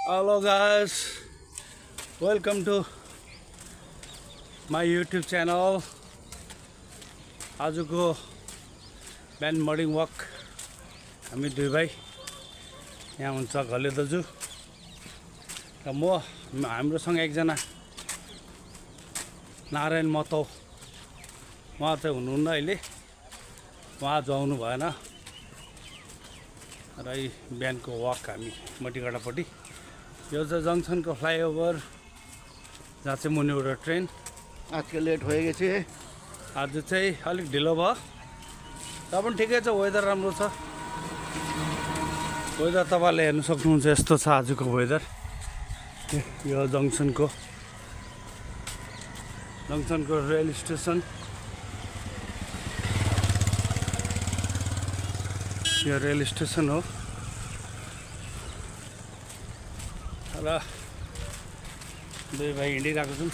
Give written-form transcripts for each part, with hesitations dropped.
Hello guys, welcome to my YouTube channel. आजको बिहान morning walk हामी दुई भाइ यहाँ हुन्छ घले दाजु र हामीसँग एकजना नारायण महतो उहाँ चाहिँ हुनुहुन्न अहिले, उहाँ जाउनु भएन र बिहानको वक हामी मटिगडापट्टि यो चाहिँ जङ्सनको फ्लाइओभर जहाँ चाहिँ मुनि एउटा ट्रेन आज के लेट हो गए थे। आज चाहिँ अलिक ढिलो भयो तर पनि ठिकै छ, वेदर राम्रो छ। वेदर तपाईँले हेर्न सक्नुहुन्छ, यस्तो छ आजको वेदर। यो जङ्सनको रेल स्टेसन, यो रेल स्टेसन हो र दुई भाइ हिँडिरहेको छौँ।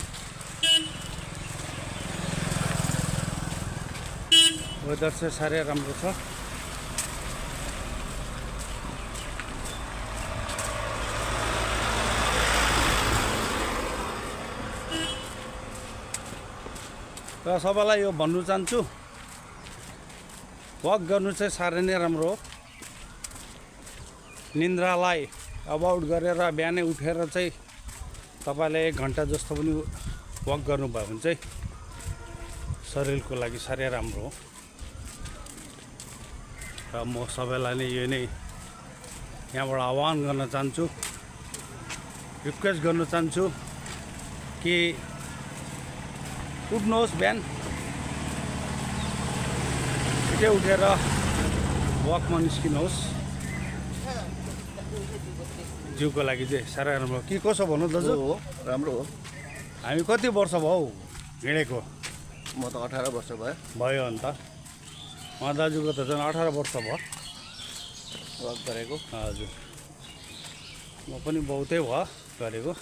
वेदर चाहिँ साह्रै राम्रो छ। र सबैलाई यो भन्नु चाहन्छु, वक गर्नु चाहिँ साह्रै नै राम्रो हो। निन्द्रालाई अभोइड गरेर बिहानै उठेर चाहिँ तपाईँले 1 घन्टा जस्तो पनि वक गर्नुभयो भने चाहिँ शरीरको लागि साह्रै राम्रो हो। र म सबैलाई नै यो नै यहाँबाट आह्वान गर्न चाहन्छु, रिक्वेस्ट गर्न चाहन्छु कि उठ्नुहोस्, बिहान छिटै उठेर वकमा निस्किनुहोस्। जिउको लागि चाहिँ साह्रै राम्रो। के कसो भन्नु दाजु? राम्रो हो। हामी कति वर्ष भयो हिँडेको? म त 18 वर्ष भयो अन्त उहाँ दाजुको त झन् 18 वर्ष भयो वक गरेको। हजुर, म पनि बहुतै भयो गरेको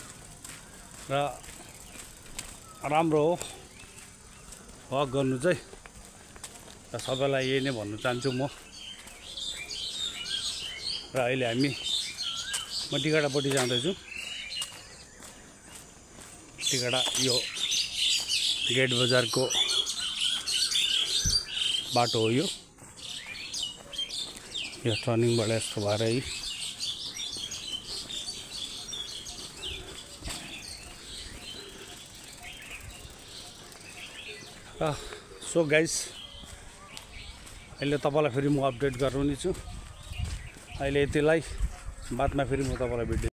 र राम्रो हो वक गर्नु चाहिँ। र सबैलाई यही नै भन्नु चाहन्छु म। र अहिले हामी मटिगडापट्टि जाँदैछु। मटिगडा यो गेट बजारको बाटो हो। यो टर्निङबाट यस्तो भएर सो गाइस, अहिले तपाईँलाई फेरि म अपडेट गराउने छु। अहिले यतिलाई, बादमा फेरि म तपाईँलाई भिडियो